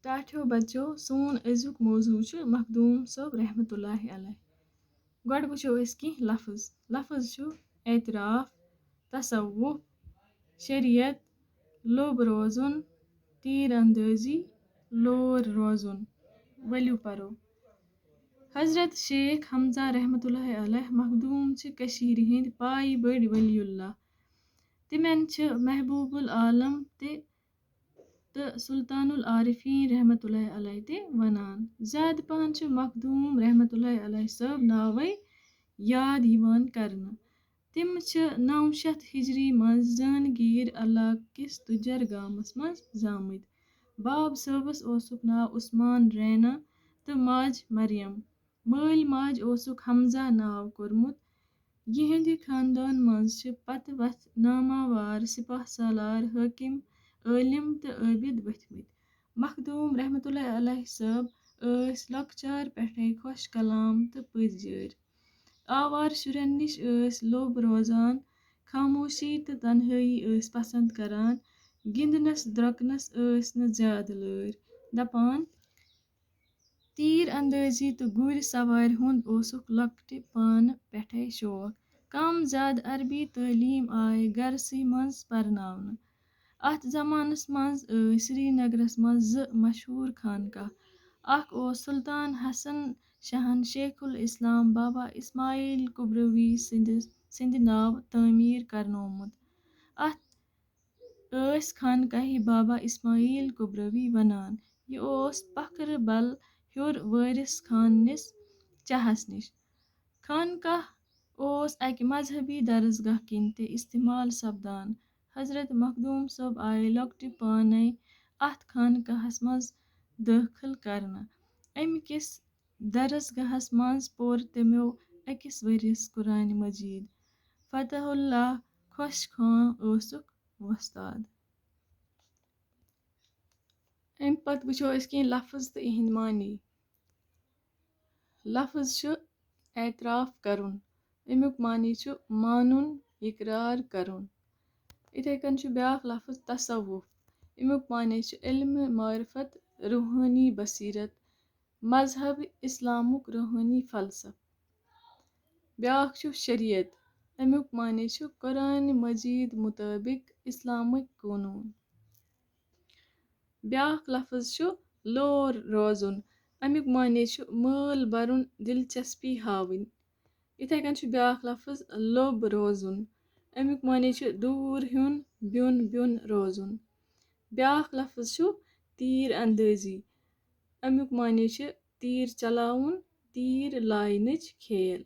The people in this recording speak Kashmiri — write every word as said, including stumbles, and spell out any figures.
ٹاٹھیو بچو، سون أزیُک موضوع چھُ مخدوٗم صٲب رحمتہ اللہ علیہ۔ گۄڈٕ وٕچھو أسۍ کینٛہہ لفظ۔ لفظ چھُ اعتراف، تصوف، شریعت، لوٚب روزُن، تیٖر اندٲزی، لور روزُن۔ ؤلِو پرو۔ حضرت شیخ حمزہ رحمتہ اللہ علیہ مخدوٗم چھِ کٔشیٖرِ ہٕنٛدۍ پایہِ بٔڑۍ ولی اللہ۔ تِمن چھِ محبوب العالم تہِ تہٕ سلطان العارفین رحمتہ اللہ علیہ تہِ ونان۔ زیادٕ پہن چھِ مخدوٗم رحمتہ اللہ علیہ صٲب ناوے یاد یِوان کرنہٕ۔ تِم چھِ نَو شیٚتھ ہجری منٛز زٲنگیٖر علاقہٕ کِس تُجر گامس منٛز زامٕتۍ۔ باب صٲبس اوسُکھ ناو عثمان رینا تہٕ ماجہِ مریم۔ مٲلۍ ماجہِ اوسُکھ حمزہ ناو کوٚرمُت۔ یِہنٛدِ خاندان منٛز چھِ پتہٕ وتھ ناماوار سپاہ سالار، حٲکم، عٲلم تہٕ عٲبد ؤتھمٕتۍ۔ مخدوٗم رحمتہ اللہ علیہ صٲب ٲسۍ لۄکچار پٮ۪ٹھے خۄش کلام تہٕ پٔزۍ یٲرۍ۔ آوارٕ شُرٮ۪ن نِش ٲسۍ لوٚب روزان، خاموشی تہٕ تنہٲیی ٲسۍ پسند کران، گِنٛدنس درۄکنس ٲسۍ نہٕ زیادٕ لٲرۍ۔ دپان، تیٖر اندٲزی تہٕ گُرۍ سوارِ ہُنٛد اوسُکھ لۄکٹہِ پانہٕ پٮ۪ٹھے شوق۔ کم زیادٕ عربی تعلیٖم آیہِ گرسٕے منٛز پرناونہٕ۔ اتھ زمانس منٛز ٲسۍ سرینگرس منٛز زٕ مشہوٗر خانقاہ۔ اکھ اوس سلطان حسن شاہن شیخ الاسلام بابا اسماعیل کبروی سٕنٛدِ، سٕنٛدِ ناوٕ تعمیٖر کرنومُت۔ اتھ ٲسۍ خانقاہہِ بابا اسماعیل کبروی ونان۔ یہِ اوس پکھرٕ بل ہیوٚر وٲرِث خاننِس چاہس نِش۔ خانقاہ اوس اکہِ مذہبی درسگاہ کِنۍ تہِ استعمال سپدان۔ حضرت مخدوٗم صٲب آیہِ لۄکٹہِ پانے اتھ خانقاہس منٛز دٲخل کرنہٕ۔ امہِ کِس درسگاہس منٛز پوٚر تٔمِو أکِس ؤرِیس قرآنِ مجیٖد۔ فتح اللہ خۄش خان اوسُکھ وۄستاد۔ امہِ پتہٕ وٕچھو أسۍ کینٛہہ لفظ تہٕ یِہنٛدۍ معنی۔ لفظ چھُ اعتراف کرُن۔ امیُک معنی چھُ مانُن، اقرار کرُن۔ یِتھے کٔنۍ چھُ بیاکھ لفظ تصوف۔ امیُک معنی چھُ علم، معرفت، روحٲنی بصیرت، مذہب اسلامُک روحٲنی فلسفہٕ۔ بیاکھ چھُ شریعت۔ امیُک معنی چھُ قرآن مجید مطٲبق اسلامٕکۍ قونوٗن۔ بیاکھ لفظ چھُ لور روزُن۔ امیُک معنی چھُ مٲل برُن، دلچسپی ہاوٕنۍ۔ یِتھے کٔنۍ چھُ بیاکھ لفظ لوٚب روزُن۔ امیُک معنی چھُ دوٗر ہیوٚن، بیوٚن بیوٚن روزُن۔ بیاکھ لفظ چھُ تیٖر اندٲزی۔ امیُک معنی چھُ تیٖر چلاوُن، تیٖر لاینٕچ کھیل۔